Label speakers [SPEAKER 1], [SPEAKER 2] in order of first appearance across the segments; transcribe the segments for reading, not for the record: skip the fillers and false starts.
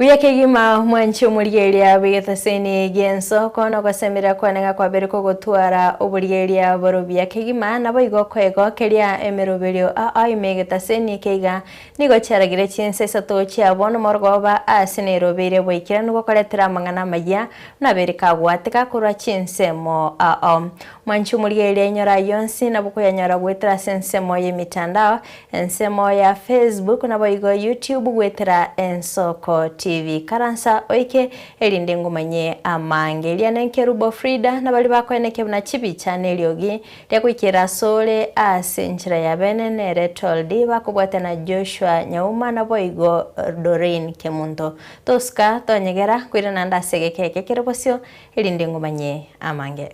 [SPEAKER 1] Buya kegima mwanche omorigereria bw'egetaseni gi'ensoko na ogosemeria kwane ng'a kwabere kogotwara oborigereria bore buya kegima, naboigo koegokeria emeroberio ao ime egetaseni eke iga nigo chiaragire chinsa isato chia bono morogoba ase nerobeire boikeranu gokoretera amang'ana amayia nabere kagwateka korwa chinsemo ao. Mwanche omorigereria inyora ayio onsi nabo koyanyora goetera ase ensemo y'emitandao Ensemo ya Facebook naboigo YouTube goetera Ensoko TV. Karansa oike erinde ngomanye amange. Eria nenkerubo Frida na baria bakoenekia buna chibicha na eriogi ria goikera asore ase enchera ya bene nere Toldi bakobwatia na Joshua Nyauma naboigo Doreen Kemunto. Tosika tonyegera koirana ande ase egeka eke kere bosio erinde ngomanye amange.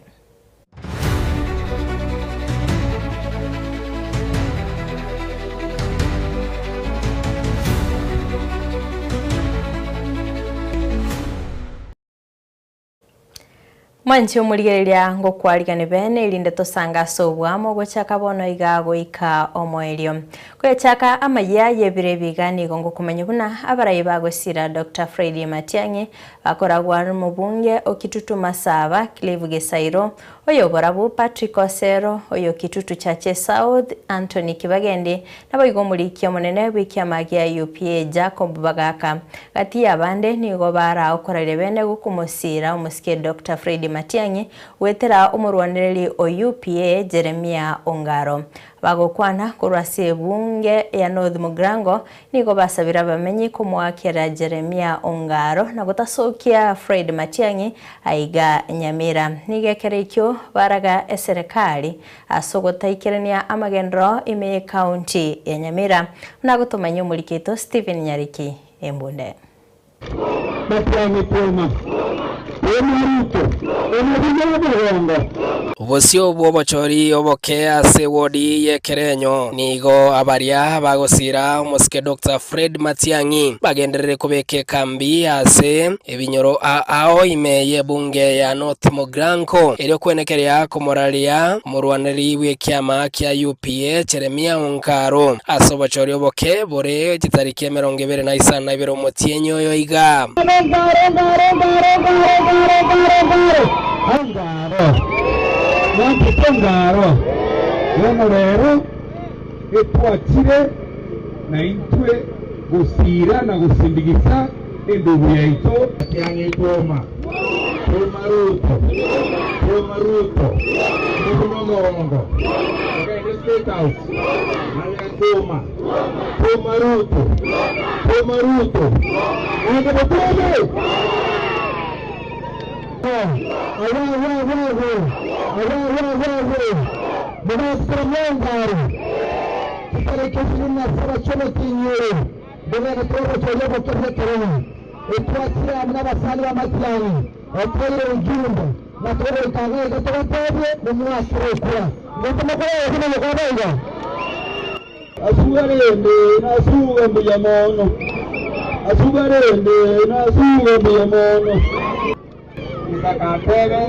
[SPEAKER 1] Mwanche omorigereria ngokwarigani bene erinde tosange ase obwamo gochaka bono iga goika omoerio. Koyachaka amayia y'ebiro ebi iga nigo ngokomanya buna abarai bagosira Doctor Freddy Matiang'i Akoragwa nomobunge o Kitutu Masaba, Clive Gisairo, oyo oborabu Patrick Osero, oyo Kitutu Chache South, Anthony Kibagendi, naboigo omoriki omonene bw'ekiama gia UPA Jacob Bagaka. Gati y'abande nigo baraokoraire bene gokomosiira omosike Doctor Freddy Matiang'i goetera omorwanereri o UPA Jeremiah Ongaro. Bagokwana korwa ase ebunge ya North Mugirango Nigo basabire abamenyi komoakera Jeremia Ongaro na gotasokia Fred Matiang'i aiga Nyamira. Nigo ekero ekio baraga eserekari ase ogotaikerania amagenderero ime y'ecounty ya Nyamira. Buna gotomanyia omoriki oito Stephen Nyariki Embunde.
[SPEAKER 2] Matiang'i kwema, kwema Ruto, omobuya omogongo.
[SPEAKER 3] Bosio bw'obochori oboke ase ewodi y'ekerenyo nigo abaria bagosiira omosike Doctor Fred Matiang'i bagenderere kobeka ekambi ase ebinyoro ao ime y'ebunge ya North Mugirango erio kwenekeria komoraria omorwaneri bw'ekiama kia UPA Jeremiah Onkaro ase obochori oboke bore chitariki 25 omotienyi oyo iga.
[SPEAKER 2] Ngaro, ngaro, ngaro, ngaro, ngaro, ngaro, ngaro, ngaro, mwanchete ngaro. Bono rero etwachire naintwe gosiira na gosindigisa endugu yaito. Matiang'i twoma, twoma Ruto, twoma Ruto, ndugu nomogongo, togende State House, naye twoma. Toma Ruto, toma Ruto, naende botome. Asuga rende nasuga mbuya mono, Asuga rende nasuga mbuya mono. Isaka atebe,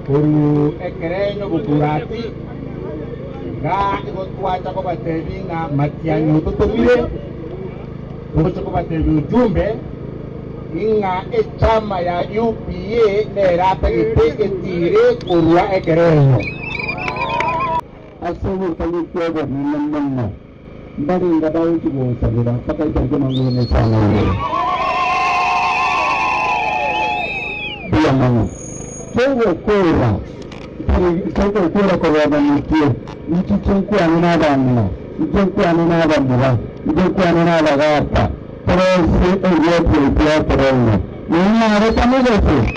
[SPEAKER 2] Korwa ekerenyo gokurati, iga igo twacha kobatebia ng'a matiang'i ototomire, togocha kobatebia ujumbe ing'a echama ya UPA nere atagete etire korwa ekerenyo.
[SPEAKER 4] Ase ogotagete obonene mono, mbarenga bagochia gonsabera mpaka etariki 52. Mbuya mono. Togokoora, togokoora kogenda motwe, inche nkwane nabang'ina, inche nkwane nabamura, inche nkwane nabagaaka, torose erioki yaito ya ekerengo. Nonyarete gose?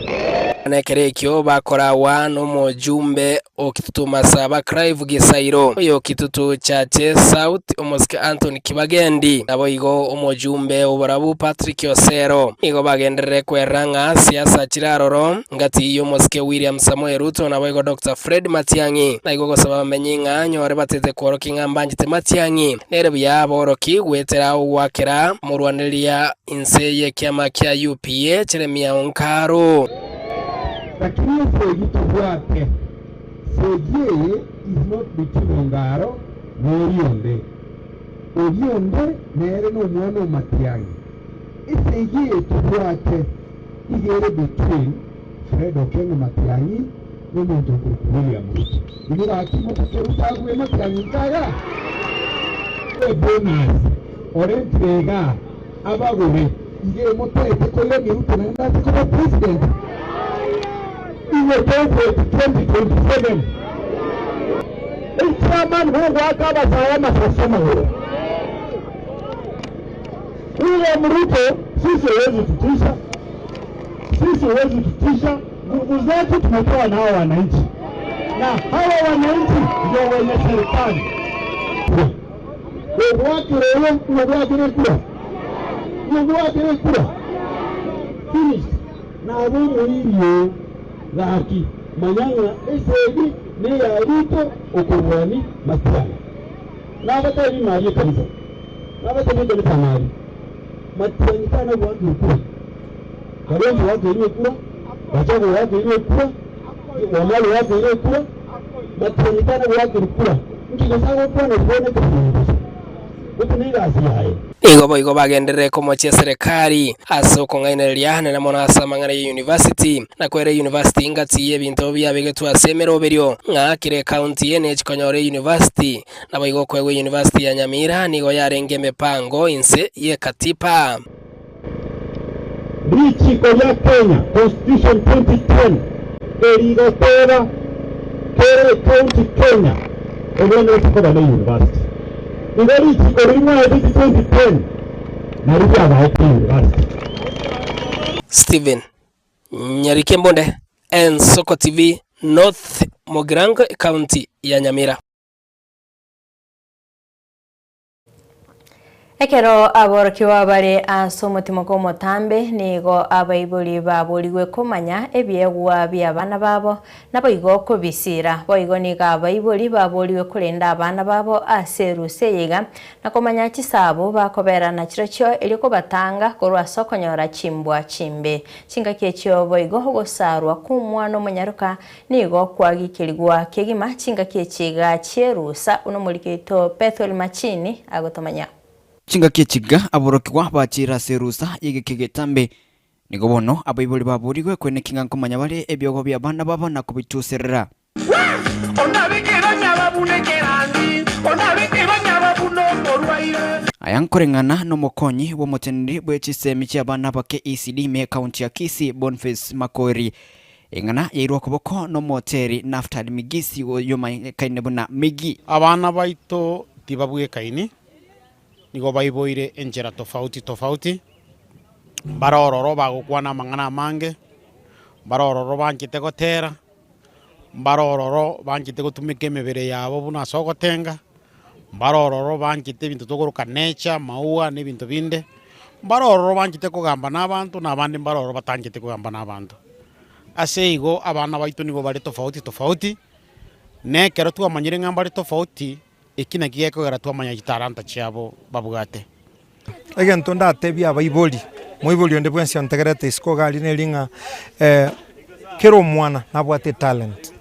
[SPEAKER 3] Nekero ekio bakoragwa nomojumbe o Kitutu Masaba Clive Gisairo, oyo Kitutu Chache South omosike Anthony Kibagendi, naboigo omojumbe oborabu Patrick Osero. Nigo bagenderere kwerera ng'a siasa chire aroro ngati y'omosike William Samoei Ruto naboigo Doctor Fred Matiang'i. Naigo gosaba abamenyi ng'a nyore batete kworokia ng'a mbanchete Matiang'i nere buya boroki goetera ogoakera omorwanereria inse y'ekiama kia UPA Jeremiah Onkaro.
[SPEAKER 2] Lakini esegi tobwate, segi eye is not between Ongaro na oria onde. Oria onde nere nomwana o Matiang'i. Esegi eye tobwate iga ere between Fred Okengo Matiang'i na omonto okorokwa William Ruto. Inwe gaki motake Ruto abue Matiang'i nkaga? Ebonus orentire igaa abagore iga emotaete koirania Ruto naende ache koba president? Inwe togoeti 2027. Echairman gogoaka abasae amasasi amagoro. William Ruto sisi huwezi tutisha, sisi huwezi tutisha. Nguvu zetu tumepewa na hawa wananchi, na hawa wananchi ndio wenye serikali. Gogwakera oyo ng'ogwakera ekura, ng'ogwakera ekura finished. Nabo omoiri oo gaki manya ng'a esegi neya Ruto okorwani Matiang'i. Nabatebi mari ekanisa. Nabatebi ekanisa mari. Matiang'i tana goakirwe kura. Kalonzo oakeirwe ekura, Gachagua oakeirwe ekura, Wamalwa oakeirwe ekura, Matiang'i tana goakirwe kura. Nki gose agokwana bono ekemanyererio gose? Gose negasi yaye?
[SPEAKER 3] Nigo boigo bagenderere komochia eserekari ase okong'ainereria nere mono ase amang'ana ye university, na kwera eyunivasiti ingati y'ebinto biabegetwe ase emeroberio ng'a kera ekaunti nechikonyora eyunivasiti. Naboigo okoegwa eyunivasiti ya Nyamira nigo yarenge emepango inse y'ekatiba.
[SPEAKER 2] Richiko ria Kenya, Constitution 2010, erigoteba kera ecounty Kenya egwenerete koba ne university. Igo richiko riria mwaeteti 2010 nario riabaete university.
[SPEAKER 3] Stephen Nyarike Mbonde, Ensoko TV, North Mugirango, Ecounty ya Nyamira.
[SPEAKER 1] Ekero aborokigwa bare ase omotimoko omotambe, nigo abaibori baborigwe komanya ebiegwa bi'abana babo, naboigo kobisiira. Boigo nigo abaibori baborigwe korenda abana babo ase erusa eye iga, na komanya chisaabo bakobera nachirochio erio kobatanga korwa ase okonyora chimbwa chimbe. Chingaki echio boigo ogosarwa kw'omwana omonyaroka Nigo kwagikerigwa kegima chingaki echi iga chi'erusa, buna omoriki oito Bethuel Machini agotomanya.
[SPEAKER 5] Chingaki echi iga aborokigwa bachiire ase erusa y'egeka egetambe. Nigo bono abaibori baborigwe kweneki ng'a nkomanya bare ebiogo bi'abana babo na kobituserera. Aya nkoreng'ana nomokonyi bw'omoteneneri bwe chisemi chi'abana abake ECD ime ekaunti ya Kisii Boniface Makori. Eng'ana yairwe okoboko nomoteri Naftali Migisi oyomanyekaine buna Miggy.
[SPEAKER 6] Abana baito tibabwekaini, nigo baiboire enchera tofauti tofauti, mbare ororo bagokwana amang'ana amange, mbare ororo banchete gotera, mbare ororo banchete gotumeka emebere yabo buna ase ogotenga, mbare ororo banchete ebinto tokoroka nature, amaua na ebinto binde, mbare ororo banchete kogamba na abanto na abande mbare ororo batancheti kogamba na abanto. Ase igo abana baito nigo bare tofauti tofauti, na ekero twamanyire ng'a mbare tofauti, eki nakio gekogera twamanya chitalanta chiabo babwate.
[SPEAKER 7] Egento ndatebie abaibori, moibori onde bwensi ontegerete isiko iga aria neri ng'a kera omwana nabwate etalent,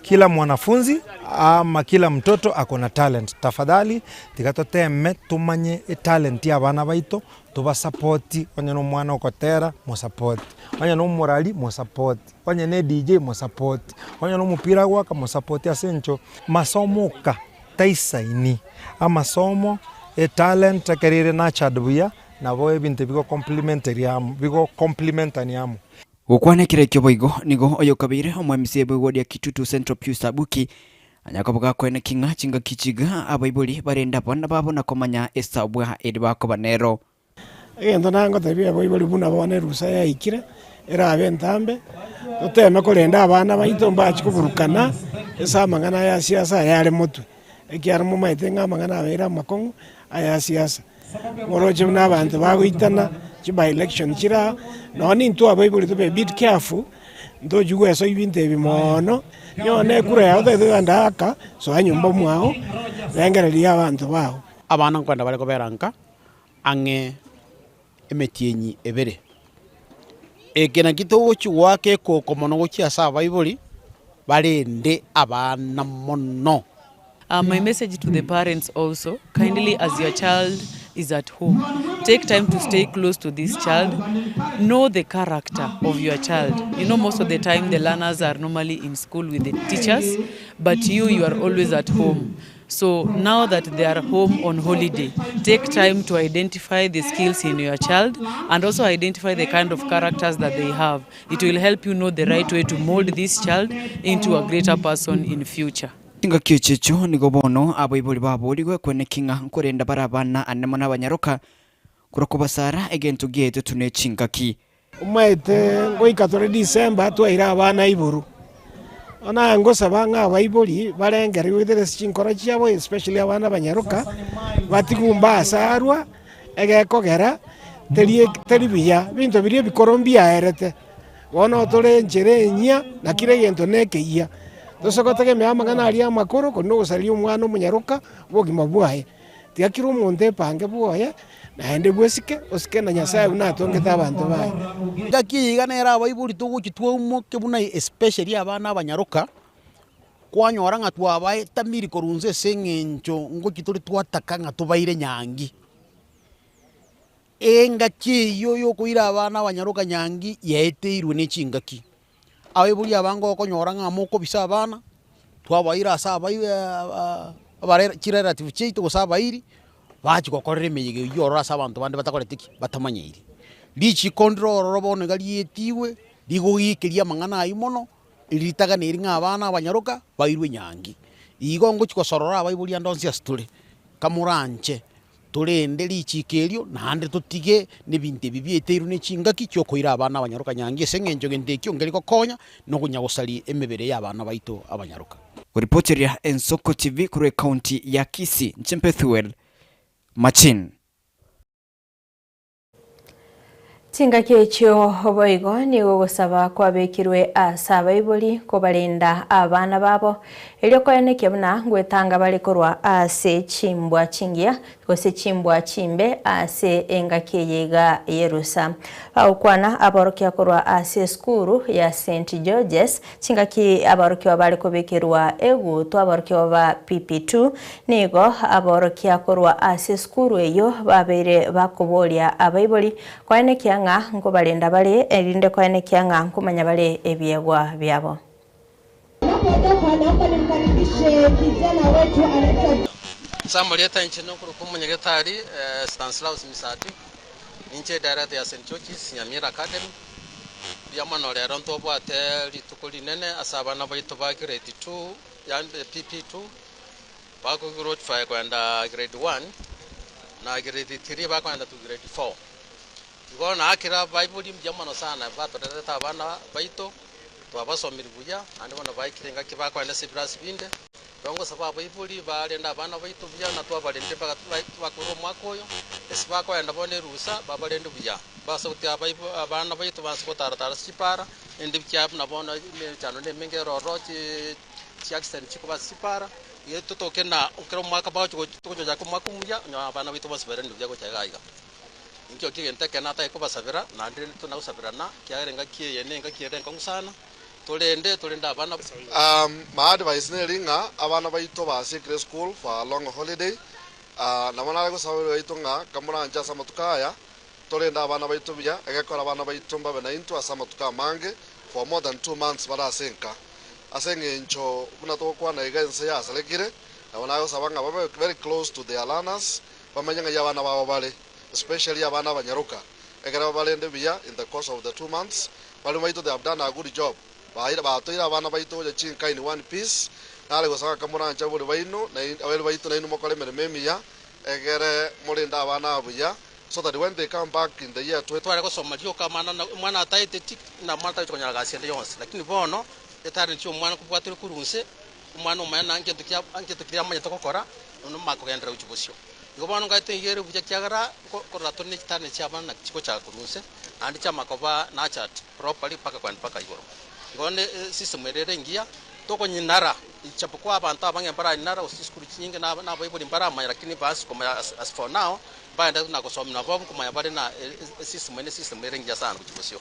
[SPEAKER 7] kila mwanafunzi ama kila mtoto ako na talent, tafadhali tiga toteme tomanye etalent ya abana baito, tobasapoti, onye na omwana ogotera mosapoti, onye na omorari mosapoti, onye na edj mosapoti, onye na omopira agoaka mosapoti ase eng'encho masomo oka. Taisaini amasomo, etalent ekero ere nurtured buya, nabo ebinto ebi bigo complementary amo, bigo complementani amo.
[SPEAKER 5] Gokwana ekero ekio boigo nigo oyokabeire omoemisia bw'ewodi ya Kitutu Central Pius Abuki anyakoboga koeneki ng'a chingaki chiga abaibori barende abana babo na komanya esabwa eri bakoba nero.
[SPEAKER 8] Egento nangotebia abaibori buna bono erusa yaikire, erabe entambe, toteme korenda abana baito mbachie koburukana ase amang'ana aya siasa aya are motwe, ekiagera momaete ng'a amang'ana abeire amakong'u aya siasa. Moroche buna abanto bagoitana, chi by election chire aa, nonye nintwe abaibori tobe a bit careful, ntochi goesoyia ebinto ebi moono, nonye ekura yao otagete kogenda aka, soa nyomba mwao, rengereria abanto bago.
[SPEAKER 6] Abana nkoenda bare kobera nka, ang'e emetienyi ebere. Eke nakio togochia goaka ekoko mono gochia ase abaibori, barende abana mono.
[SPEAKER 9] My message to the parents also, kindly as your child is at home, Take time to stay close to this child, know the character of your child. You know most of the time the learners are normally in school with the teachers, but you, you are always at home. So now that they are home on holiday, take time to identify the skills in your child and also identify the kind of characters that they have. It will help you know the right way to mold this child into a greater person in future.
[SPEAKER 5] Chingaki echi echio nigo bono abaibori baboorigwe kweneki ng'a nkorenda bare abana ane mono abanyaroka, korwa kobasara egento giaetetwe ne chingaki.
[SPEAKER 8] Omaete ngoika tore December twaire abana igoro, bono naye ngosaba ng'a abaibori barengerigwe goetera ase chinkoro chiabo especially abana abanyaroka, batigwe mbasarwa, egekogera teri teri buya, ebinto biria ebikoro mbiaerete, bono tore enchera enyia na kera egento na ekeyia. Tose gotegemea amang'ana aria amakoro korende ogosaria omwana omonyaroka obogima bwaye. Tiga kera omonto epange bwoye, naende bwesike, osike na Nyasae buna atongete abanto baye.
[SPEAKER 6] Engaki eye iga nere abaibori togochia twaumoke buna especially abana abanyaroka, kwanyora ng'a twabaetamiri korwa inse ase eng'encho ngochia tore twataka ng'a tobaire nyangi. Engaki eyio ya okoira abana abanyaroka nyangi yaeteirwe ne chingaki. Abaibori abange okonyora ng'a mokobisa abana, twabaira ase abai abare chirelative chiaito gose abairi, bachia gokorera emeyega eywo ororo ase abanto bande batakoreti ki? Batamanyeiri. Richiko ndire ororo bono iga rietigwe, rigoikeria amang'ana aywo mono, ritagana eri ng'a abana abanyaroka bairwe nyangi. Igo ngochia gosorora abaibori ande onsi ase tore, kamoranche. Torende richiiko erio, naende totige nebinto ebi biaeteirwe ne chingaki chi'okoira abana abanyaroka nyangi, ase engencho gento ekio nkeri gokonya nokonya gosaria emebere y'abana baito abanyaroka.
[SPEAKER 5] Goripoteria Ensoko TV korwa ecounty ya Kisii, inche Bethuel Machin.
[SPEAKER 1] Chingaki echio boigo nigo ogosaba kwabekirwe ase abaibori kobarenda abana babo, erio koenekia buna ngwetanga bare korwa ase chimbwa chingiya gose chimbwa chimbe ase engaki eye iga y'erusa. Bagokwana aborokia korwa ase esukuru ya St Georges, Chingaki aborokigwa bare kobekerwa egutwa aborokigwa ba PP2, nigo aborokia korwa ase esukuru eyio babeire bakoboria abaibori koenekia ng'a nkobarenda bare erinde koenekia ng'a nkomanya bare ebiegwa biabo.
[SPEAKER 10] Samorieta inche nokorokwa omonyagetari Stanislaus Misati, ninche director ya St George's Nyamira Academy. Mbuya mono rero ntobwate rituko rinene ase abana baito ba grade 2 yaani PP2 bakogrotify kogenda grade 1 na grade 3 bakogenda to grade 4. Igo naakire abaibori mbuya mono sana batorerete abana baito, twabasomirie buya naende bono baikire engaki bakogenda ase ebirasi binde. Igo ngosaba abaibori barende abana baito buya na twabarendire mpaka twakora omwaka oyo, ase bakoenda bono erusa babarende buya. Mbase gotiga abaibo abana baito banse gotara-tara ase chipara, rende bikia buna bono emechando na emenge ere ororo chi chiaccident chikoba ase chipara, igo totoke na ekero omwaka bagochi togochaka omwaka omuya, onye abana baito bonsi bairane buya gocha iga iga. Inkio egento ekero natagete kobasabera, naende tona gosabirana, ekiagera engaki eye na engaki ere enkong'u sana. Torende, torende abana.
[SPEAKER 11] My advice neri ng'a abana baito basiekire school for a long holiday, nabo nare gosaba abaibori baito ng'a kamoranche ase amatuko aya, torende abana baito buya, egekora abana baito mbabe naintwe ase amatuko amange for more than 2 months bare ase enka. Ase eng'encho buna togokwana iga ense yasarekire, nabo nare gosaba ng'a babe very close to their learners, bamenye ng'ai abana babo bare, especially abana abanyaroka, ekero babarende buya in the course of the 2 months, Barimo baito they have done a good job, baire batoire abana baito gocha chinka in one piece, nare gosaba ng'a moranche abori baino na abairi baito nainwe mokore emeremo emiya, egere morende abana aba buya, so that when they come back in the year 20.
[SPEAKER 10] Tware gosoma rioka amana na omwana ataete tik na omwana tagochi konyora gasi ende yonsi, lakini bono etalent ya omwana kobwatire korwa inse, omwana omanya na ngento kia ngento keria amanyete gokora, nono makogenderera gochia bosio. Igo bono ngaete ng'igere buya ekiagera nko nkorora tore ne chitalent chia abana naki chigochaka korwa inse, naende chiamakoba nurtured properly mpaka kogenda mpaka igoro. Igo ne esystem ere ere engiya, tokonyinara ijapokuwa abanto abange mbaranyinara gose chisukuru chinyinge na na abaibori mbaramanya lakini basi komanya as as for now, mbaenderete na gosomia nabo nkomanya bare na esystem eye ne esystem ere engiya sana gochia bosio.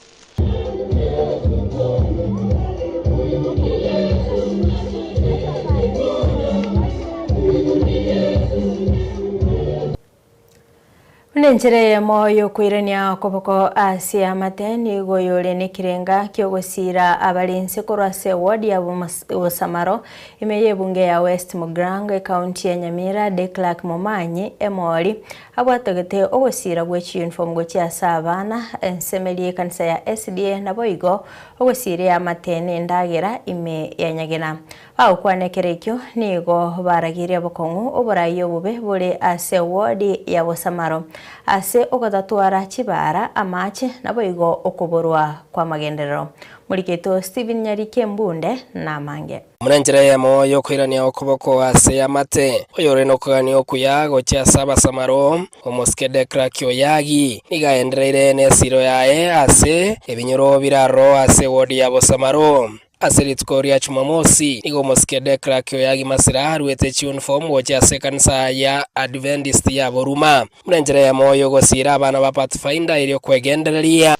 [SPEAKER 1] Buna enchera eyemo y'okoirania okoboko ase amate nigo oyore nekerenga ki'ogosiira abare inse korwa ase eward ya Bosamaro ime y'ebunge ya West Mugirango ekaunti ya Nyamira Declark Momanyi Emori abwatogete ogosiira gwe chiuniform gochia ase abana ensemeri y'ekanisa ya SDA naboigo ogosiira eamate nendagera ime ya Nyagena. Bagokwana ekero ekio, nigo baragirie obokong'u oboraai obobe bore ase ewodi ya Bosamaro, ase ogotatwara chibaara, amache, naboigo okoborwa kw'amagenderero. Moriketo Stephen Nyariki Embunde namange.
[SPEAKER 3] Buna enchera eyemo y'okoirania okoboko ase amate, oyore nokogania okuya gochia ase abasamaro, Omosike Decrack Oyagi nigo aendereire nesiro yaye ase ebinyoro bire aroro ase ewodi ya Bosamaro. Ase rituko ria Chumamosi, nigo omosike Decrack Oyagi Masira aruete chiuniform gochia ase ekanisa ya Adventist ya Boruma buna enchera eyemo y'ogosiira abana ba Pathfinder erio kwegendereria.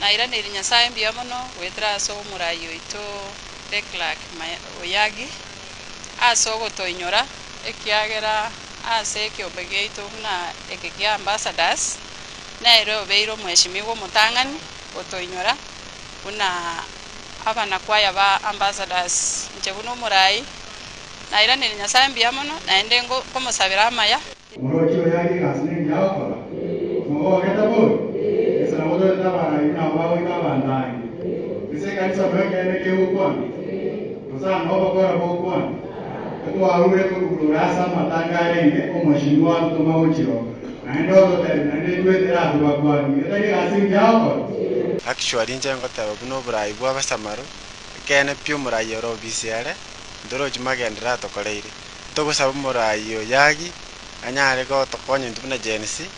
[SPEAKER 12] Nairaneirie Nyasae mbuya mono goetera ase omorai oito Declerk Oyagi ase ogotoinyora, ekiagera ase ekiombe giaito buna eke kia Ambassadors nere obeire omweshimiwa omotang'ani gotoinyora buna Abanakwaya ba Ambassadors, inche buna omorai, nairaneirie Nyasae mbuya mono, naende nkomosabera amaya.
[SPEAKER 13] Omorochi oyo aria egasi nengiya agokora? Mogogete bori? Ase nabo torete abarai buna abwo bagoika abanto aange. Ase ekanisa noyo ekeene kegokwana, gose aa noo obokora bogokwana? Etwarure korwa ase amatanga arenge omweshimiwa atotoma gochia oo, naende ototebia naende etwetere atobakwani, etari egasi engiya agokora?
[SPEAKER 14] Actually inche ngoteba buna oborai bwa abasamaro, ekeene pi omorai ore obisi ere, ntorochi magenderero atokoreire. Togosaba omorai oyagi anyare gotokonya intwe buna Gen Z,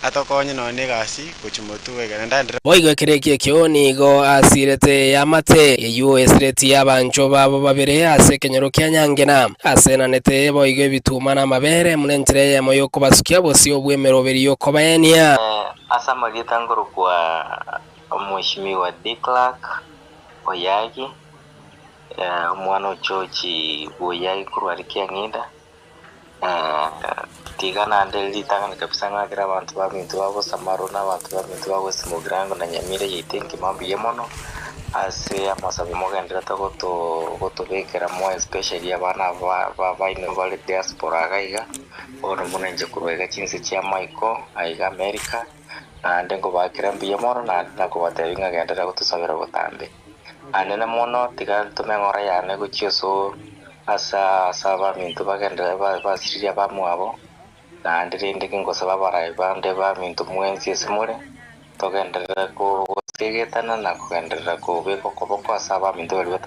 [SPEAKER 14] atokonye nonya na egasi gochia motwe iga naende aenderere.
[SPEAKER 3] Boigo ekero ekio ekio nigo asirete eamate eyio esiretie abanchwa babo babere ase ekenyoro kia Nyangena. Asenanete boigo ebituma na amabere buna enchera eyemo y'okobasukia bosio bw'emeroberi y'okobaenia.
[SPEAKER 15] Ase amarieta nkorokwa Omweshimiwa Declark Oyagi, omwana o George bw'Oyagi korwa aria Kiang'inda. Tiga naende ritang'ani kabisa ng'akere abanto baminto ba Bosamaro na abanto baminto ba West Mugirango na Nyamira yaito engima mbuya mono ase amasabo mogendererete goto gotobekera moyo especially abana aba ba baino bare diaspora iga iga, bono buna inche korwa iga chinse chia maiko aiga America, naende nkobakera mbuya mono naende nakobatebia ng'a genderera gotosabera botambe. Anene mono tiga ntome eng'ora yane gochia osoo ase ase abaminto bagenderere basiririe abamwabo, naende rende gingosaba abarai bande baminto mwensi ase more, togenderere gosegetana na kogenderera kobeka okoboko ase abaminto baria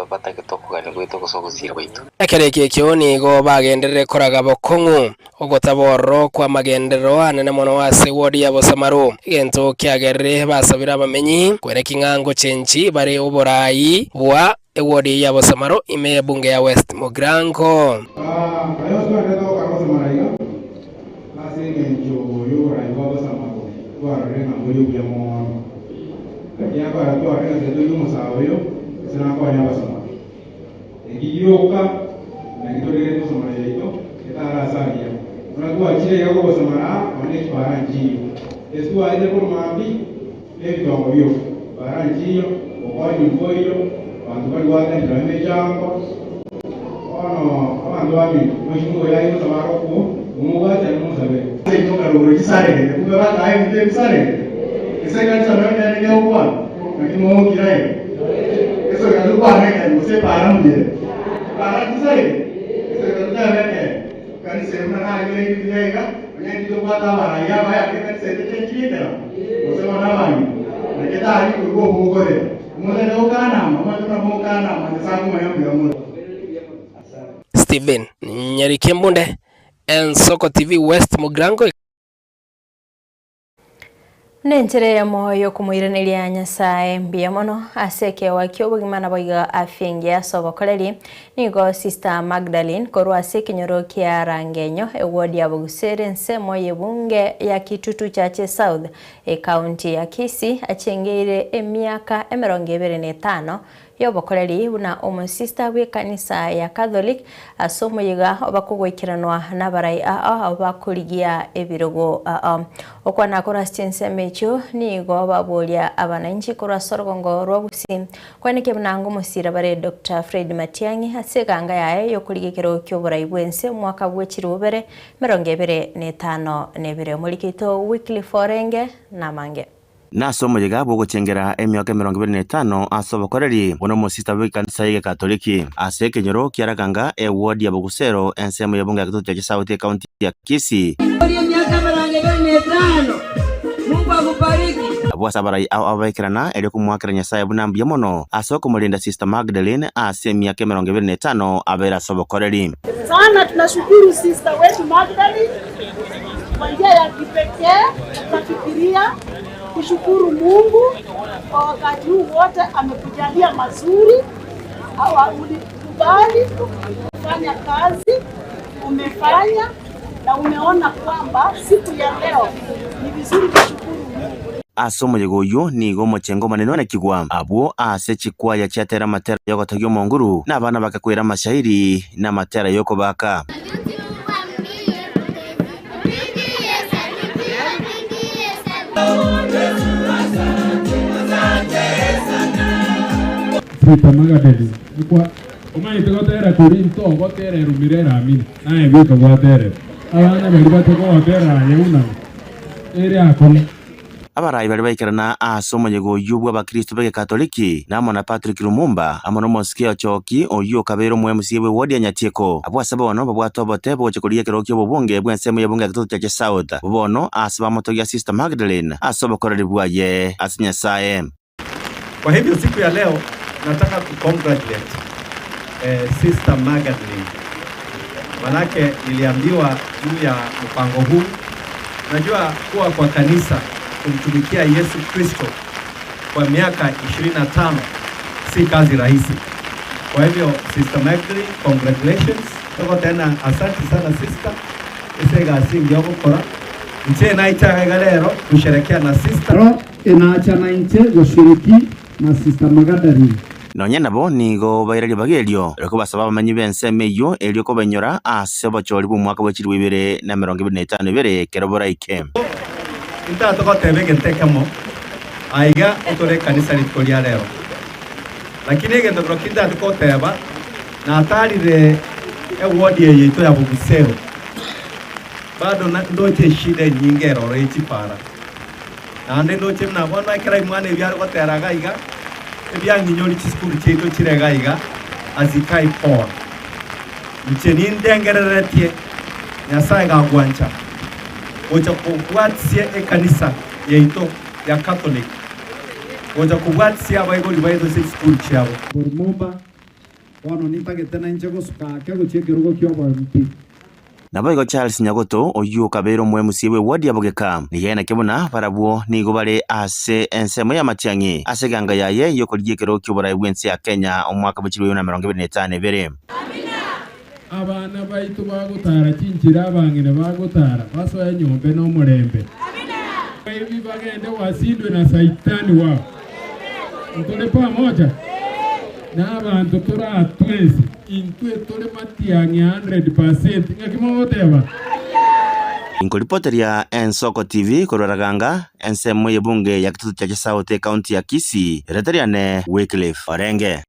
[SPEAKER 15] batagete okogania gwaito gose ogosiira gwaito.
[SPEAKER 3] Ekero ekio ekio nigo bagenderere koraga bokong'u. Ogotaba ororo kw'amagenderero anene mono ase wodi ya Bosamaro, egento kiagerire basabire abamenyi kwereki ng'a ngochenchi bare oboraai bwa ewodi ya Bosamaro ime y'ebunge ya West Mugirango.
[SPEAKER 13] Aye otwenerete gokora gosamara iga, ase engencho y'oboraai bwa Bosamaro twarorire ng'a mbori obuya mono. Ekiagera twarorire ng'a tiga toigwe omosae oyo, ase nakonye abasamaro. Eki gioka naki torigetie gosamara yaito etara ase aria. Buna twachire iga kogosamara aa, nonya ne chipara nchiiyo. Ase twaetire korwa mambia nebitongo bioka, chipara nchiiyo, obokonyi mboiyo, abanto bari goatenderera emechango. Bono abanto baminto, mweshimiwa oyo aye gosaba arokwo, momobwate momosabere. Ase intwe karogoro chisaregete, kumbe bakae ebinto ebisaregete. Ase ekanisa nonya nere negokwana, naki mogokira iga? Ase oika tokwane ekeene gose epaara mbuya ere? Epaara nchisaregete? Ase oika totebe ekeene, ekanisa eye buna nayeire buya iga, onye ntitobwate abarai abaya ake ekanisa eye techenchirie ekerama, gose bono abang'ina, naki etari korwa obokorera. Omotari gokanama, omanyete buna mogokanama, Nyasae akomanya mbuya more.
[SPEAKER 3] Stephen Nyariki Embunde, Ensoko TV West Mugirango.
[SPEAKER 1] Nenchera eyemo y'okomoiraneria Nyasae mbuya mono ase ekeegwa ki'obogima naboigo afya engiya ase obokoreri, nigo Sister Magdalene korwa ase ekenyoro kia Rangenyo, eward ya Bogusere ensemo y'ebunge ya Kitutu Chache South, ekaunti ya Kisii, achengeire emiaka emerongo ebere na etano. y'obokoreri buna omosista bw'ekanisa ya Catholic ase omoyega obakogoikeranwa nabarai ao abwo bakorigia ebirogo ao. Okwana korwa ase chinsemo echio nigo baboria abananchi korwa ase orogongo rwa Gusii Kwaneke buna ngomosira bare Doctor Fred Matiang'i ase eganga yaye y'okorigia ekerogo ki'oborai bw'ense omwaka bwe chirubere 2052. Omoriki oito Wycliffe Orenge namange.
[SPEAKER 16] Nase omoyega bw'ogochengera emiaka 25 ase obokoreri buna omosista bw'ekanisa y'Egekatoliki ase ekenyoro kia Raganga, eward ya Bogusero, ensemo y'ebunge ya Kitutu Chache South, ekaunti ya Kisii.
[SPEAKER 17] Orie emiaka 25, Mungu akubariki.
[SPEAKER 16] Abwo ase abarai ao ababekerana erio komoakera Nyasae buna mbuya mono ase okomorinda Sister Magdalene ase emiaka 25 abeire ase obokoreri.
[SPEAKER 18] Sana tunashukuru sister wetu Magdalene kwa njia ya kipekee tukafikiria kushukuru Mungu kwa wakati huu wote amekujalia mazuri, ulikubali kufanya kazi umefanya na umeona kwamba siku ya leo ni vizuri kushukuru Mungu.
[SPEAKER 16] Ase omoyega oyio nigo omochengo omonene onekigwa, abwo aase chikwaya chiatera amatera y'ogotogia Omonguru, na abana bakakwera amashairi na amatera y'okobaaka.
[SPEAKER 13] Sister Magdalene, Nikwa omanyete gotera koria ntogotera erumire eramini, naye bweka gwaterera. Abana baria batekogotera aye buna ere akong'u.
[SPEAKER 16] Abarai baria baikerana ase omoyega oyio bw'Abakristo b'Egekatoliki, na amo na Patrick Lumumba, amo nomosike Ochoki, oyio okabeire omo-MCA bw'ewodi ya Nyatieko. Abwo ase bono babwate obote bogochia korigia ekerogo ki'obobunge bw'ensemo y'ebunge ya Kitutu Chache South. Abwo bono ase bamotogia Sister Magdalene ase obokoreri bwaye ase Nyasae.
[SPEAKER 19] Kwa hivyo siku ya leo nataka ku congratulate eh, Sister Magdalene manake niliambiwa juu ya mpango huu. Najua kuwa kwa kanisa kumtumikia Yesu Kristo kwa miaka 25 si kazi rahisi. Kwa hivyo Sister Magdalene, congratulations. Toko tena asante sana sister ase egasi engiya ogokora. Inche naiche iga rero kusherekea na sister.
[SPEAKER 4] Ero enacha nainche goshiriki na Sister Magdalene.
[SPEAKER 16] Nonya nabo nigo baira ribaga erio rikobasaba abamenyi b'ensemo eyio erio kobainyora ase obochori bw'omwaka bwe chilifu 2025 ibere ekero boraike.
[SPEAKER 19] Intagete goteba egento ekemo aiga otore ekanisa rituko ria rero. Lakini egento kerokio intagete goteba, natarire eward eye yaito ya Bobusero, bado ndoche eshida enyinge eroro ye chipara. Naende ndoche buna bono ekero aimwana ebi are gotera iga iga, ebiang'inyori chisukuru chiaito chire iga iga, hazikai poa. Inche nindengereretie Nyasae gagwancha gocha kobwatisia ekanisa yaito ya Catholic, gocha kobwatisia abaibori baito ase chisukuru chiabo.
[SPEAKER 4] Lumumba, Bono nintagete nainche gosuka ake gochia ekerogo ki'oboMP.
[SPEAKER 16] Naboigo Charles Nyagoto, oyio okabeire omo-MCA bw'eward ya Bogeka, nigo aeneke buna barabwo nigo bare ase ensemo y'amatiang'i ase eganga yaye y'okorigia ekerogo ki'oborai bw'ense ya Kenya omwaka bwe chilifu 2025.
[SPEAKER 13] Abana baito bagotara chinchera abang'ina bagotara, basoe nyombe nomorembe. Abaibi bagende wasindwe na Saitani wao. Ntore pamoja? Na abanto toratwensi, intwe tore matiang'i a hundred percent. Ng'aki mogoteba?
[SPEAKER 16] Inkoripoteria Ensoko TV korwa Raganga, ensemo y'ebunge ya Kitutu Chache South, ekaunti ya Kisii, erieta riane Wycliffe Orenge.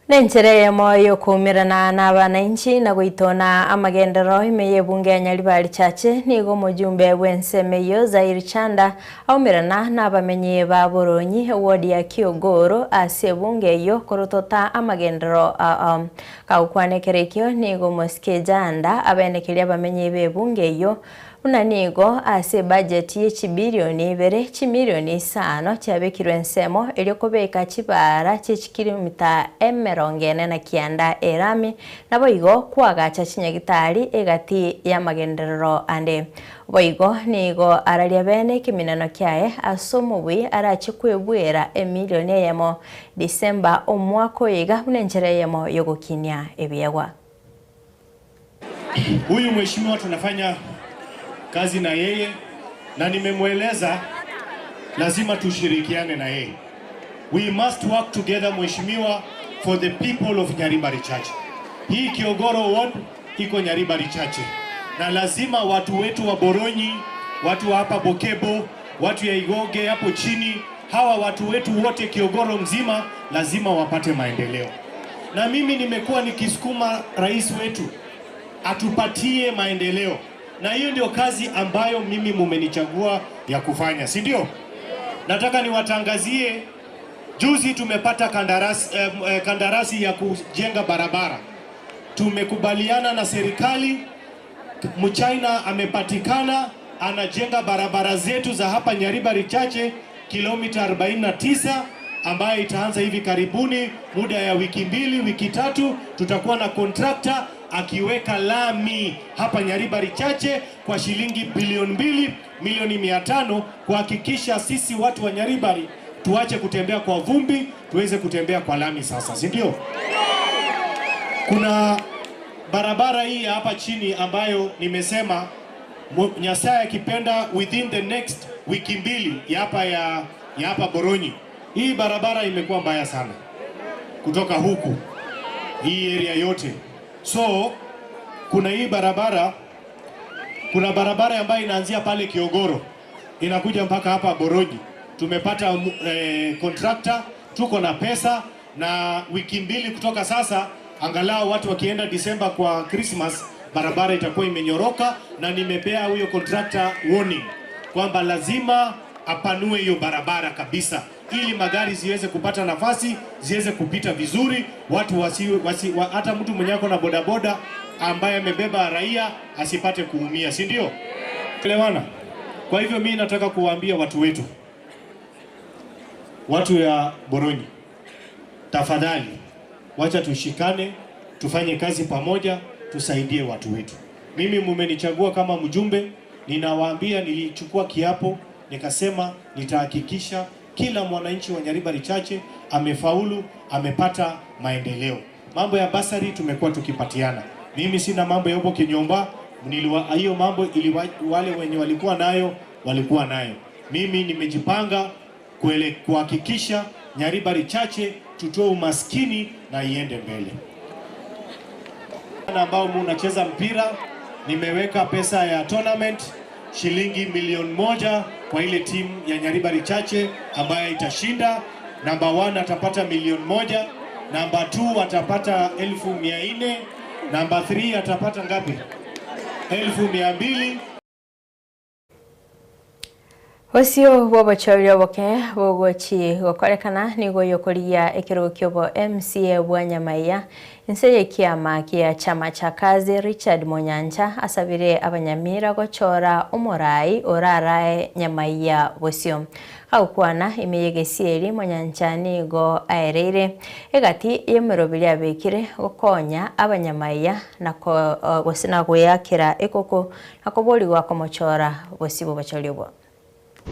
[SPEAKER 1] Nenchera eyemo y'okoumerana nabananchi na goitona amagenderero ime y'ebunge ya Nyaribari Chache nigo omojumbe bw'ensemo eyio Zair Chanda aumerana nabamenyi ba Boronyi eward ya Kiogoro ase ebunge eyio korotota amagenderero ao. Kagokwana ekero ekio nigo omosike Janda abaenekeria abamenyi b'ebunge eyio Buna nigo ase ebajeti ye chibilioni ibere, chimilioni isano chiabekirwe ensemo erio kobeka chibaara chie chikilomita 49 erami, naboigo koagacha chinyagitari egati y'amagenderero ande. Boigo nigo araria bene ekeminano kiaye ase omobui arache kwebuera emilioni eyemo Disemba omwaka oyo iga buna enchera eyemo y'ogokinia ebiegwa.
[SPEAKER 20] Huyu mheshimiwa tunafanya kazi na yeye na nimemweleza lazima tushirikiane na yeye. We must work together mheshimiwa, for the people of Nyaribari Chache. Hii Kiogoro ward iko Nyaribari Chache, na lazima watu wetu wa Boronyi, watu wa hapa Bokebo, watu ya Igoge hapo chini, hawa watu wetu wote Kiogoro mzima lazima wapate maendeleo. Na mimi nimekuwa nikisukuma rais wetu atupatie maendeleo, na hiyo ndio kazi ambayo mimi mumenichagua ya kufanya, si ndio? Nataka niwatangazie, juzi tumepata kandarasi, kandarasi ya kujenga barabara. Tumekubaliana na serikali, Mchina amepatikana, anajenga barabara zetu za hapa Nyaribari Chache kilomita 49 ambayo itaanza hivi karibuni, muda ya wiki mbili, wiki tatu, tutakuwa na kontrakta akiweka lami hapa Nyaribari Chache kwa shilingi bilioni 2 milioni 500 kuhakikisha sisi watu wa Nyaribari tuache kutembea kwa vumbi, tuweze kutembea kwa lami sasa, si ndio? Kuna barabara hii ya hapa chini ambayo nimesema Nyasaye akipenda within the next wiki mbili ya hapa ya hapa Boronyi. Hii barabara imekuwa mbaya sana kutoka huku hii area yote, so kuna hii barabara, kuna barabara ambayo inaanzia pale Kiogoro inakuja mpaka hapa Boronyi. Tumepata contractor, tuko na pesa, na wiki mbili kutoka sasa, angalau watu wakienda Disemba kwa Christmas, barabara itakuwa imenyoroka, na nimepea huyo contractor warning kwamba lazima apanue hiyo barabara kabisa, ili magari ziweze kupata nafasi, ziweze kupita vizuri, watu wasi, wasi, wa, hata mtu mwenye ako na bodaboda ambaye amebeba raia asipate kuumia, si ndio? Elewana? Kwa hivyo mi nataka kuwaambia watu wetu, watu ya Boronyi, tafadhali wacha tushikane, tufanye kazi pamoja, tusaidie watu wetu. Mimi mumenichagua kama mjumbe, ninawaambia nilichukua kiapo nikasema nitahakikisha kila mwananchi wa Nyaribari Chache amefaulu, amepata maendeleo. Mambo ya basari tumekuwa tukipatiana. Mimi sina mambo ya huko Kinyomba, hiyo mambo iliwa, wale wenye walikuwa nayo walikuwa nayo. Mimi nimejipanga kuhakikisha Nyaribari Chache tutoe umaskini na iende mbele. Na ambao munacheza mpira, nimeweka pesa ya tournament shilingi milioni 1 kwa ile timu ya Nyaribari Chache ambayo itashinda. Namba 1 atapata milioni 1, namba 2 atapata 400,000, namba 3 atapata ngapi? 200,000.
[SPEAKER 1] Ucio bwobochoria oboke bogochi gokorekana nigo yokoria ekero kiobo MCA bwa Nyamaiya inse yekiama kia chama cha kazi Richard Monyancha asabire abanyamira gochora omorai orarae Nyamaiya bosio agokwana imeyegesieri Monyancha nigo aereire egati yemerobiri abekire gokonya abanyamaiya na gweyakera ekoko na koborigwa komochora bosio bobochoria obwo.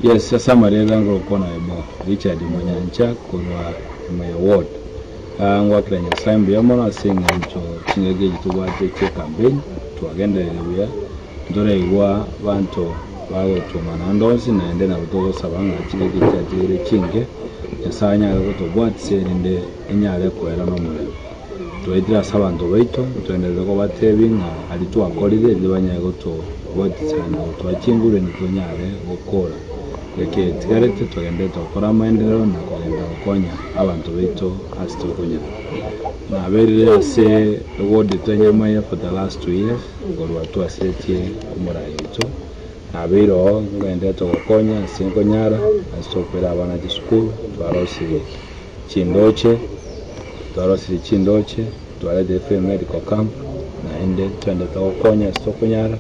[SPEAKER 21] Yes, sasa marera ngokona ebo Richard Monyancha kurwa my ward. Ngwakira Nyasaye mbuya mono ase eng'encho ching'aki echi tobwate chia campaign twagenderere buya ntoraigwa banto bagotwomana ande onsi naende nabo togosaba ng'a ching'aki chiatigire chinke Nyasaye anyare gotobwatisia erinde enyare koera na omorembe. Twaetire ase abanto baito twenderere kobatebi ng'a aria twakorire erinde banyare gotobwatisia na gotwa chinguru erinde tonyare gokora. Eke tigarete twagendete gokora amaendeleo na kogenda gokonya abanto baito ase tokonyara. Naberire ase eward ito Nyamaiya for the last 2 years korwa twasetie omorai oito nabeire oo ngendete gokonya ase nkonyara ase tokwera abana chisukuru twarosirie chindoche twarosirie chindoche twaretire free medical camp naende twendete gokonya ase tokonyara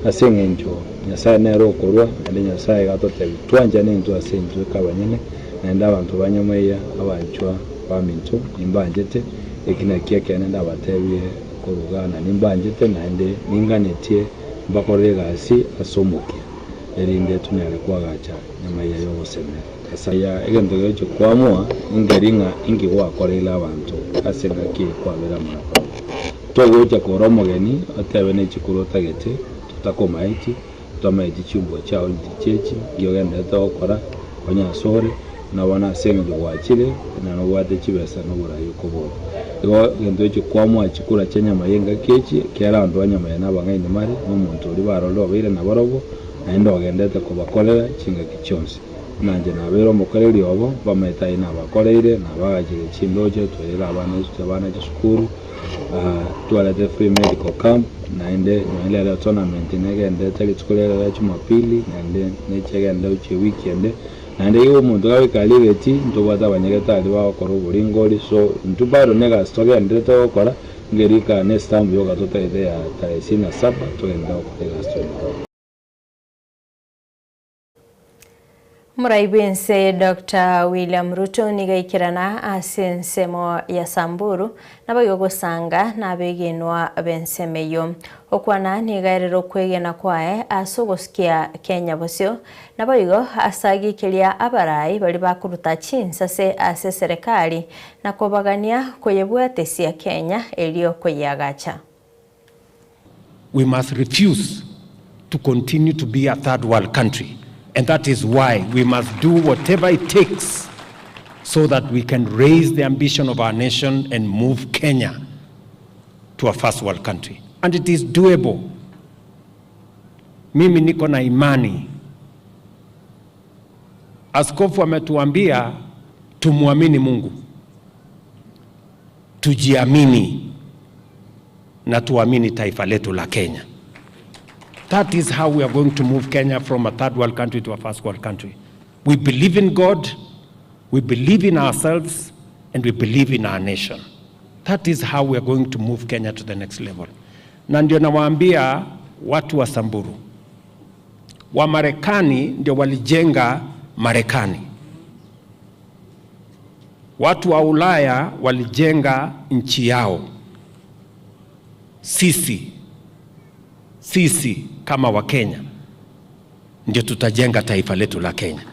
[SPEAKER 21] ase eng'encho Nyasaye nere okorwa naende Nyasaye gatotebi twanchane intwe ase intwe kabanyene naende abanto ba Nyamaiya abanchwa baminto nimbanchete eki naki ekene ndabatebie korugana nimbanchete naende ninganetie mbakorere egasi ase omokia erinde tonyare kwagacha Nyamaiya yogosemera asa ya egento gecho kwamua ingeri ng'a inki gwakoreire abanto ase engaki kwabera amarabwo togocha kora omogeni otebe na echikuru otagete tutakomaeti twamaeti chimbwa chiao ntichechi nki ogenderete gokora. Konya asore, buna bono ase eng'encho gwachire, na nobwate chibesa na oborai okoboria. Igo egento ekio kwamoa chikura chi'enyama y'engaki echi, ekiagera abanto ba nyama eye nabang'aini bare, na omonto oria barorire obeire nabarobwo, naende ogendete kobakorera chingaki chionsi. Buna inche nabeire omokoreri obo, mbamaete ayio nabakoreire, nabagachire chindoche, twairire abana abana chisukuru, twarete free medical camp, naende nonya rero tournament negenderete rituko riaye ria jumapili, naende nechiegende gochia ewiki ende, naende igo omonto gagoika aria egeti, ntobwate abanyagetari bagokora oboringori, so intwe bado na egasi togenderete gokora, ngerika na estamp yoka totagete ya tarehe ishirini na saba, togenderere gokora egasi tore nabarobwo.
[SPEAKER 1] Omorai bw'ense Doctor William Ruto nigo aikerana ase ensemo ya Samburu naboigo gosanga nabegenwa b'ensemo eyio. Okwana nigo aerire okwegena kwaye ase ogosukia Kenya bosio naboigo ase agikeria abarai baria bakoruta chinsase ase eserekari na kobagania koyebwatesia Kenya erio koyeagacha.
[SPEAKER 2] We must refuse to continue to be a third world country and that is why we must do whatever it takes so that we can raise the ambition of our nation and move Kenya to a first world country. And it is doable. Mimi niko na imani. Askofu ametuambia tumwamini Mungu, tujiamini na tuamini taifa letu la Kenya. That is how we are going to move Kenya from a third world country to a first world country. We believe in God, we believe in ourselves, and we believe in our nation. That is how we are going to move Kenya to the next level. Na ndio nawaambia watu wa Samburu, Wamarekani ndio walijenga Marekani, watu wa Ulaya walijenga nchi yao. Sisi sisi kama Wakenya ndio tutajenga taifa letu la Kenya.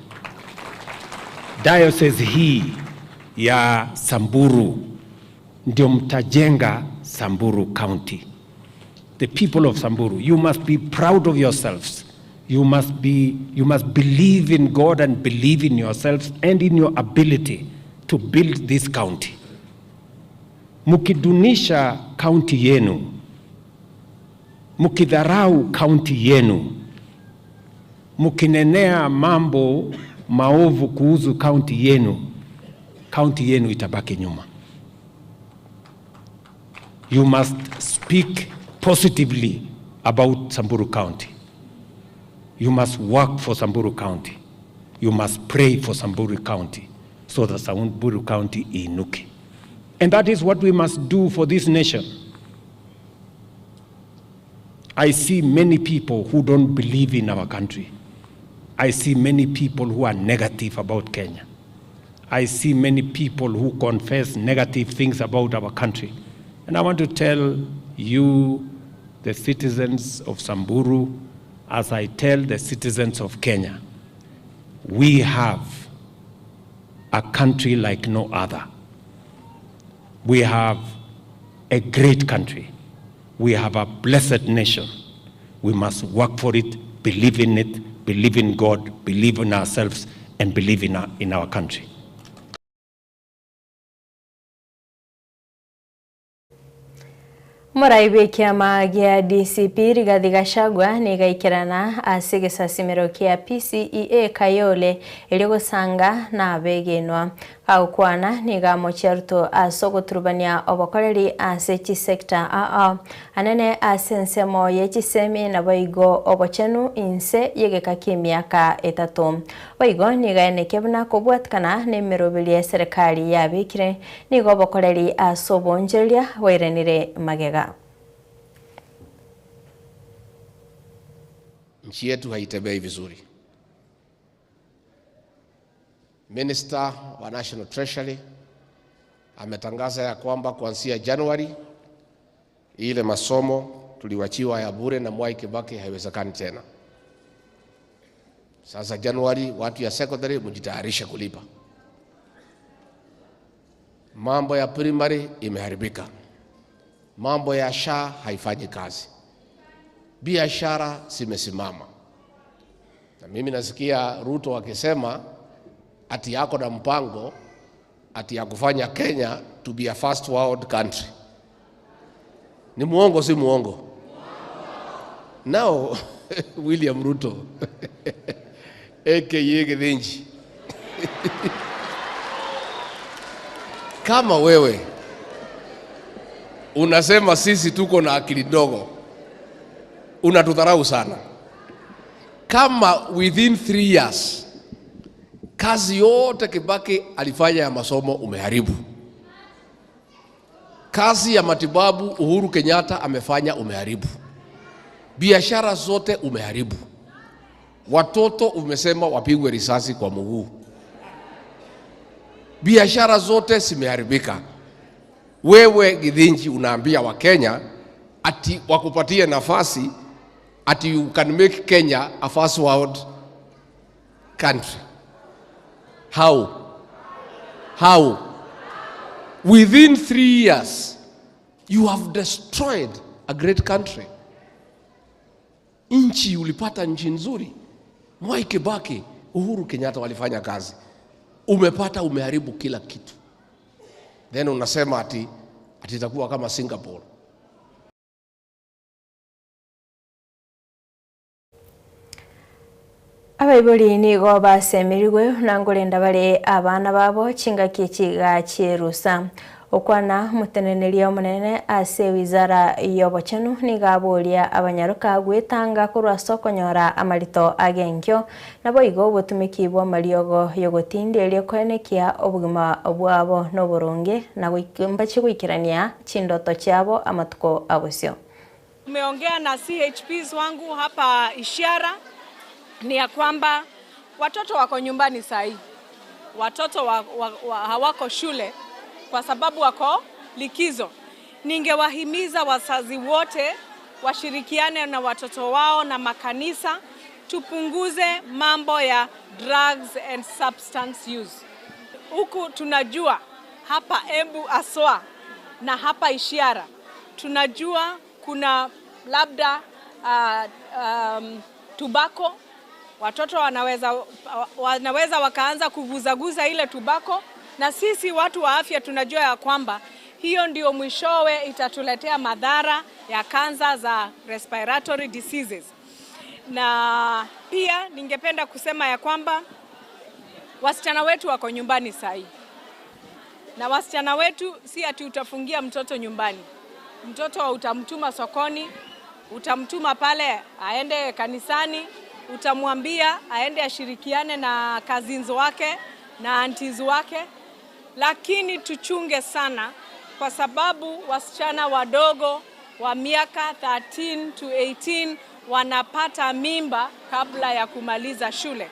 [SPEAKER 2] Diocese hii ya Samburu ndio mtajenga Samburu County. The people of Samburu, you must be proud of yourselves. You must be, you must believe in God and believe in yourselves and in your ability to build this county. Mkidunisha kaunti yenu, mkidharau kaunti yenu, mkinenea mambo maovu kuhusu kaunti yenu, kaunti yenu itabaki nyuma. You must speak positively about Samburu County. You must work for Samburu County. You must pray for Samburu County so that Samburu County iinuke. And that is what we must do for this nation. I see many people who don't believe in our country. I see many people who are negative about Kenya. I see many people who confess negative things about our country. And I want to tell you, the citizens of Samburu, as I tell the citizens of Kenya, we have a country like no other. We have a great country. We have a blessed nation. We must work for it, believe in it, believe in God, believe in ourselves, and believe in our, in our country.
[SPEAKER 1] Omorai bw'ekiama gia DCP Rigathi Gachagua nigo aikerana ase egesasimero kia PCEA Kayole erio gosanga nabegenwa. Gagokwana nigo amochia Ruto ase ogoturubania obokoreri ase chisector ao anene ase ensemo ye chisemi naboigo obochenu inse y'egeka ki'emiaka etato. Boigo nigo aenekia buna kobwatikana nemeroberi y'eserekari yabekire nigo obokoreri ase oboonchoreria bwairanire magega.
[SPEAKER 22] Nchi yetu haitembei vizuri. Minister wa National Treasury ametangaza ya kwamba kuanzia Januari ile masomo tuliwachiwa ya bure na Mwai Kibaki haiwezekani tena. Sasa Januari watu ya secondary mjitayarishe kulipa. Mambo ya primary imeharibika, mambo ya SHA haifanyi kazi, biashara zimesimama, na mimi nasikia Ruto akisema ati ako na mpango ati ya kufanya Kenya to be a first world country. Ni muongo si muongo? Now William Ruto aka Githinji kama wewe unasema sisi tuko na akili ndogo, unatudharau sana. Kama within 3 years kazi yote Kibaki alifanya ya masomo umeharibu, kazi ya matibabu Uhuru Kenyatta amefanya umeharibu, biashara zote umeharibu, watoto umesema wapigwe risasi kwa mguu, biashara zote zimeharibika. Wewe Githinji unaambia Wakenya ati wakupatie nafasi ati you can make Kenya a first world country. How? How? Within 3 years you have destroyed a great country. Nchi ulipata nchi nzuri. Mwai Kibaki, Uhuru Kenyatta walifanya kazi. Umepata, umeharibu kila kitu. Then unasema ati ati itakuwa kama Singapore.
[SPEAKER 1] Abaibori nigo basemerigwe nangorenda bare abana babo chingaki chiga chierusa okwana muteneneria omonene ase wizara y'obochenu nigo aboria abanyaroka gwetanga korwa ase okonyora amarito agenkio nabo igo obotumiki bwa amariogo yogotinderia koenekia obogima bwabo na oboronge na mbachi goikerania chindoto chiabo amatuko abosio.
[SPEAKER 7] Tumeongea na CHPs wangu hapa Ishiara ni ya kwamba watoto wako nyumbani sahi, watoto hawako shule kwa sababu wako likizo. Ningewahimiza wazazi wote washirikiane na watoto wao na makanisa, tupunguze mambo ya drugs and substance use. Huku tunajua hapa Embu aswa na hapa Ishiara tunajua kuna labda tubako. Watoto wanaweza wakaanza kuguzaguza ile tubako, na sisi watu wa afya tunajua ya kwamba hiyo ndio mwishowe itatuletea madhara ya kansa za respiratory diseases. Na pia ningependa kusema ya kwamba wasichana wetu wako nyumbani sahi. Na wasichana wetu si ati utafungia mtoto nyumbani. Mtoto utamtuma sokoni, utamtuma pale aende kanisani, utamwambia aende ashirikiane na cousins wake na aunties wake. Lakini tuchunge sana kwa sababu wasichana wadogo wa miaka 13 to 18 wanapata mimba kabla ya kumaliza shule.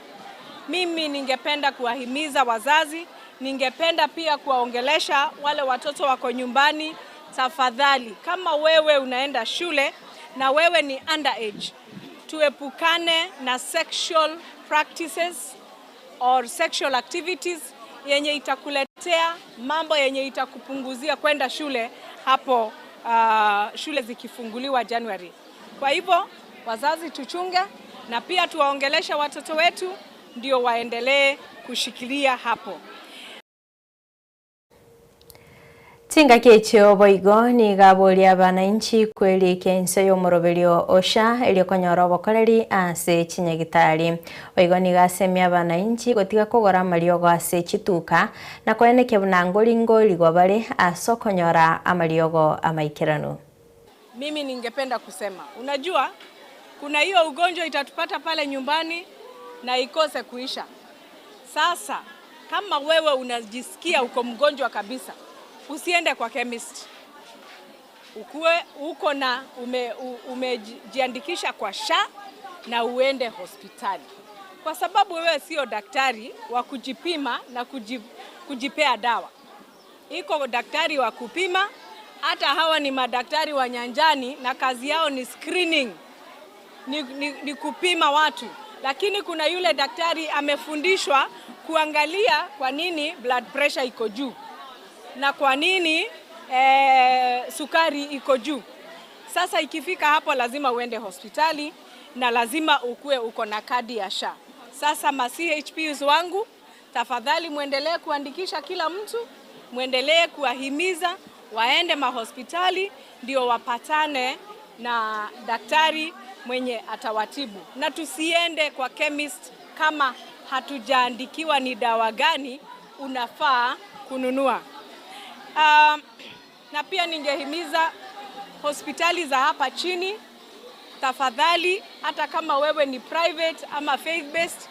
[SPEAKER 7] Mimi ningependa kuwahimiza wazazi, ningependa pia kuwaongelesha wale watoto wako nyumbani, tafadhali kama wewe unaenda shule na wewe ni underage, tuepukane na sexual practices or sexual activities yenye itakuletea mambo yenye itakupunguzia kwenda shule hapo shule zikifunguliwa January. Kwa hivyo wazazi tuchunge na pia tuwaongeleshe watoto wetu ndio waendelee kushikilia hapo.
[SPEAKER 1] Tinga kechio boigo nigaboria abananchi kwelikia ense y'omoroberio osha erikonyora obokoreri ase chinyagitari. Boigo nigasemia abananchi gotiga kogora amariogo ase chituka na koenekia buna ngoringorigwa bare ase okonyora amariogo amaikeranu.
[SPEAKER 7] Mimi ningependa kusema, unajua kuna hiyo ugonjwa itatupata pale nyumbani na ikose kuisha. Sasa kama wewe unajisikia uko mgonjwa kabisa, usiende kwa chemist. Ukuwe uko na umejiandikisha kwa SHA na uende hospitali. Kwa sababu wewe sio daktari wa kujipima na kujipea dawa. Iko daktari wa kupima, hata hawa ni madaktari wa nyanjani na kazi yao ni screening. Ni kupima watu. Lakini kuna yule daktari amefundishwa kuangalia kwa nini blood pressure iko juu na kwa nini sukari iko juu. Sasa ikifika hapo lazima uende hospitali na lazima ukue uko na kadi ya SHA. Sasa ma CHPs wangu, Tafadhali mwendelee kuandikisha kila mtu, mwendelee kuwahimiza waende mahospitali ndio wapatane na daktari mwenye atawatibu, na tusiende kwa chemist kama hatujaandikiwa ni dawa gani unafaa kununua. Um, na pia ningehimiza hospitali za hapa chini, tafadhali, hata kama wewe ni private ama faith based,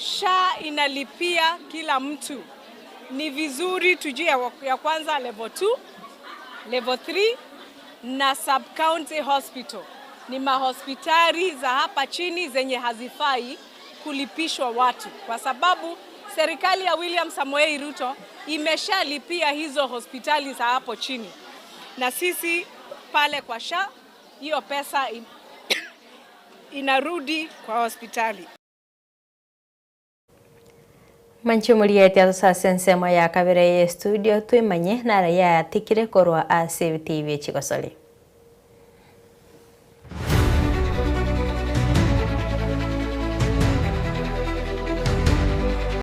[SPEAKER 7] SHA inalipia kila mtu. Ni vizuri tujue ya kwanza level 2, level 3 na sub county hospital ni mahospitali za hapa chini zenye hazifai kulipishwa watu, kwa sababu serikali ya William Samoei Ruto imeshalipia hizo hospitali za hapo chini, na sisi pale kwa SHA hiyo pesa inarudi kwa hospitali.
[SPEAKER 1] Manche muriete ase ensemo ya kabere ye studio twimanye nara yatikire korwa ase TV chigosori.